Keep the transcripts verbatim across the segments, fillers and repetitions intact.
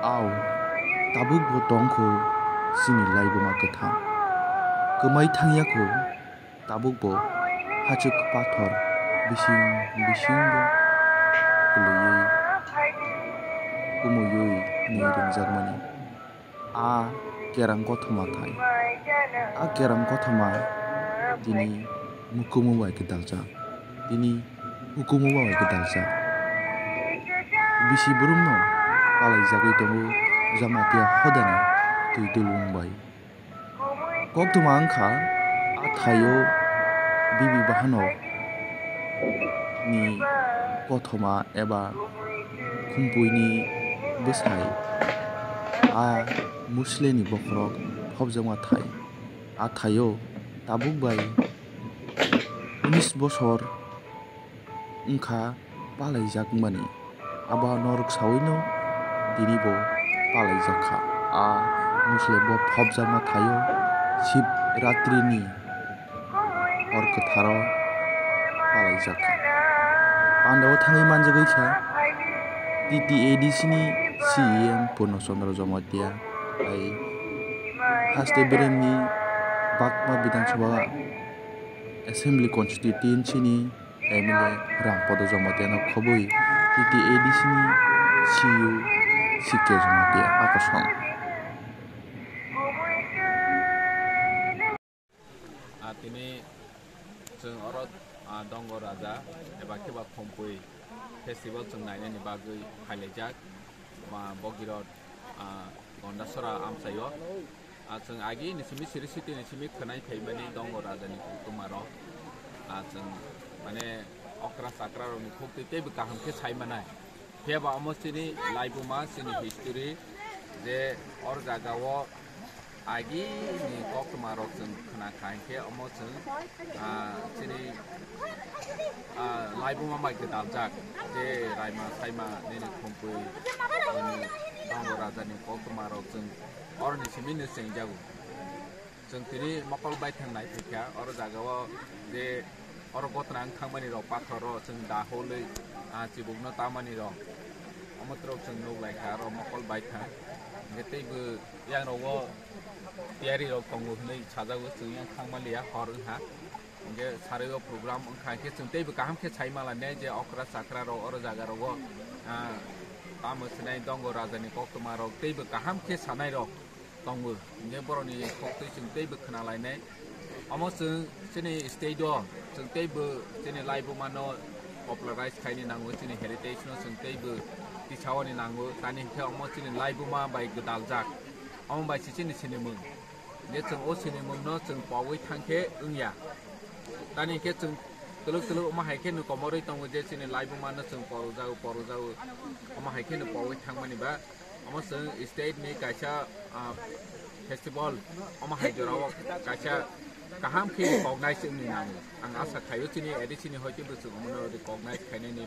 Ao, tabukbo tongkho chini laibuma kwthang. Kwmai thangyakho, tabukbo hachwk pathor bising bisingo kwlwiwi, kumuiwi hwnwi ringjakmani. A kerang kothoma thai. A kerang kothoma tini mukumu bai kwdaljak. Tini hukumu bai kwdaljak. Bisi borokno palaijagwi tongo Jamatia hodani twi dulung bai. Koktwma wngkha a thaio bibi bahanok ni kothoma eba khumpuini bwsai a Musleni bokhorok phobjakma thai. A thaio tabuk bai unis bosor wngkha palaijak mani. Abo norok sawino tini bo palaijak kha. A Musle bo phobjakma thaio Shivratri ni hor kwtharo palaijak kha. Pandao thangwi manjagwi kha T T A D C ni C E M Purno Chandra Jamatia, hai haste beremni Bakma Bidhan Sabha Assembly Constituency ni M L A Rampada Jamatia no khobwi T T A D C ni C E O C K Jamatia akosong. Ah, tini chwng oro, ah, Dongo Raja eba khe ba Khompui festival chwng nainani bagwi phailaijak. Ma Bogirot, ah, Gondasora amchaio. Ah, chwng agi ni simi siri siti ni simi khwnai phaimani Dongo Raja ni koktwma rok. Ah, chwng mane okra chakra rok ni khuk twi teibo kaham khe sai manai. Phiya ba omo chini laibuma, chini history, je or jaga o agi ni koktwma rok chwng khna kha hinkhe omo chwng, ah, chini, ah, laibuma bai gwdaljak je raima saima nini Khompui, nini Dongo Raja ni koktwma rok chwng oroni simi no chengjago. Chwng tini mokol baithang nai phaikha, oro jaga o je oro gotna wng thangmani rok pathor o chwng da holwi, ah, chibuk no tamani rok. Omo twrok chwng nuk lai kha, oro mokol baithang. Hinkhe teibo yang rok o tiyari rok tongo hinwi sajago, chwng yang thang manliya, hor wng kha. Hinkhe sarwi o program wng kha, hinkhe chwng teibo kaham khe sai ma lainai je okra chakra rok oro jaga rogo, ah, tamo sinai Dongo Raja ni koktwma rok teibo kaham khe sanai rok tongo. Hinkhe borokni koktwi chwng teibo khna lainai. Omo chwng chini state o chwng teibo chini laibuma no popularize khaini nango, chini heritage no chwng teibo tisaoni nango. Tani hinkhe omo chini laibuma bai gwdaljak. Omo bai se chini sinimung. Hinkhe chwng o sinimung no chwng pogwi thangkhe wngya. Tani hinkhe chwng twlwk twlwk omo hai khe no komorwi tongo je chini laibuma no chwng porjago, porjago. Omo hai khe no pogwi thangmani ba. Omo chwng state ni kaisa, ah, festival, omo hai jora o kaisa kaham khe recognize wngwi nango. Ang asa khaio chini A D C ni hoite bo chwng omono recognize khainani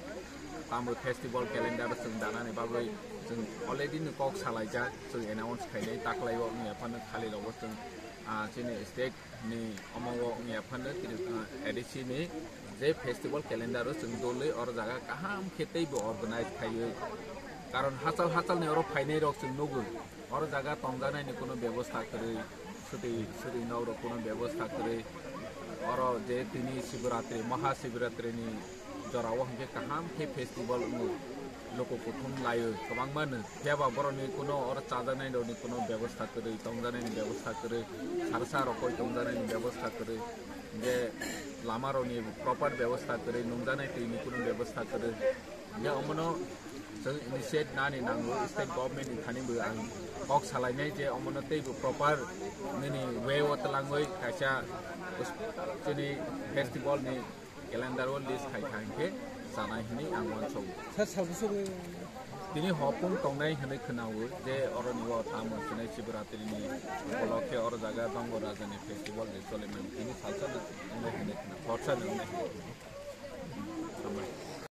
tamo festival calendar chwng danani bagwi chwng already no kok salaijak, chwng announce khainai taklai o wngya phano khali rogo chwng, ah, chini state ni omo o wngya phano tini, ah, A D C ni je festival calendar o chwng dolwi oro jaga kaham khe teibo organize khaiwi. Karon hachal hachal ni oro phainai rok chwng nugo. Oro jaga tongjaknai ni kuno bebosta kwrwi, suti suti nok rok kuno bebosta kwrwi. Oro je tini Shivratri, Maha Shivratri ni jora o hinkhe kaham khe festival wngo. Luku kuthum laio kwbangma no. Phiya ba borokni kuno oro chajaknai rokni kuno bebosta kwrwi, tongjaknaini bebosta kwrwi, sarsa rok koi tongjaknaini bebosta kwrwi, je lama rokni proper bebosta kwrwi, nungjaknai twini kuno bebosta kwrwi. Je omono chwng initiate nani nango state government ni thani bo ang kok salainai je omono teibo proper nini way o twlangwi kaisa chini festival ni calendar o list khai kha hinkhe chanai hinwi ang uansukgo. Sir, sabo sabo. Tini hopung tongnai hinwi khwnao je oroni o tamo sinai Shivratri ni upolokhe oro jaga Dongo Raja ni festival je cholimani tini salsa no wngnai hinwi khna, khorsa no wngnai hinwi khna.